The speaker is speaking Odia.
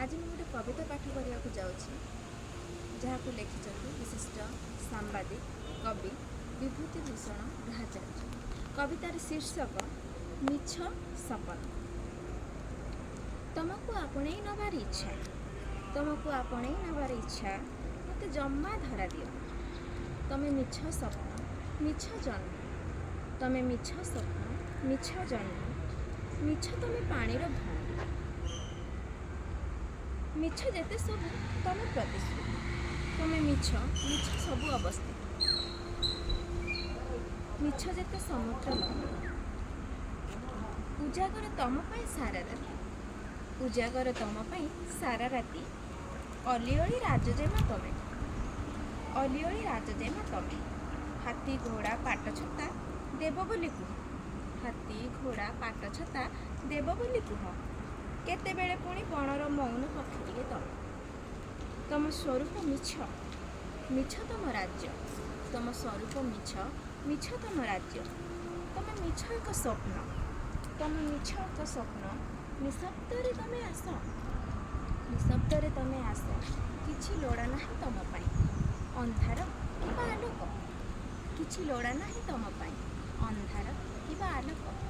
ଆଜି ମୁଁ ଗୋଟେ କବିତା ପାଠ କରିବାକୁ ଯାଉଛି, ଯାହାକୁ ଲେଖିଛନ୍ତି ବିଶିଷ୍ଟ ସାମ୍ବାଦିକ କବି ବିଭୂତି ଭୂଷଣ ଗ୍ରହାଚାର୍ଯ୍ୟ। କବିତାର ଶୀର୍ଷକ ମିଛ ସପନ। ତମକୁ ଆପଣେଇ ନେବାର ଇଚ୍ଛା, ତମକୁ ଆପଣେଇ ନେବାର ଇଚ୍ଛା ମୋତେ ଜମା ଧରା ଦିଅ। ତମେ ମିଛ ସ୍ୱପ୍ନ, ମିଛ ଜନ୍ମ। ତମେ ମିଛ ସ୍ୱପ୍ନ, ମିଛ ଜନ୍ମ, ମିଛ ତମେ ପାଣିର ଭଉଁରୀ। ମିଛ ଯେତେ ସବୁ ତମେ ପ୍ରତିଶ୍ରୁତି। ତମେ ମିଛ, ମିଛ ସବୁ ଅବସ୍ଥିତ। ମିଛ ଯେତେ ସମୁଦ୍ର ଲହରୀ। ଉଜାଗର ତମ ପାଇଁ ସାରା ରାତି, ଉଜାଗର ତମ ପାଇଁ ସାରା ରାତି। ଅଲିଅଳି ରାଜଜେମା ତମେ, ଅଲିଅଳି ରାଜଜେମା ତମେ। ହାତୀ ଘୋଡ଼ା ପାଟ ଛତା ଦେବ ବୋଲି କୁହ, ହାତୀ ଘୋଡ଼ା ପାଟ ଛତା ଦେବ ବୋଲି କୁହ। କେତେବେଳେ ପୁଣି ବଣର ମଉନ ପକ୍ଷୀଟିଏ ତମେ। ତମ ସ୍ୱରୂପ ମିଛ, ମିଛ ତମ ରାଜ୍ୟ। ତମ ସ୍ୱରୂପ ମିଛ, ମିଛ ତମ ରାଜ୍ୟ। ତମେ ମିଛ ଏକ ସ୍ୱପ୍ନ, ତମେ ମିଛ ଏକ ସ୍ୱପ୍ନ। ନିଶବ୍ଦରେ ତମେ ଆସ, ନିଶବ୍ଦରେ ତମେ ଆସ। କିଛି ଲୋଡ଼ା ନାହିଁ ତମ ପାଇଁ, ଅନ୍ଧାର କିମ୍ବା ଆଲୋକ। କିଛି ଲୋଡ଼ା ନାହିଁ ତମ ପାଇଁ, ଅନ୍ଧାର କିମ୍ବା ଆଲୋକ।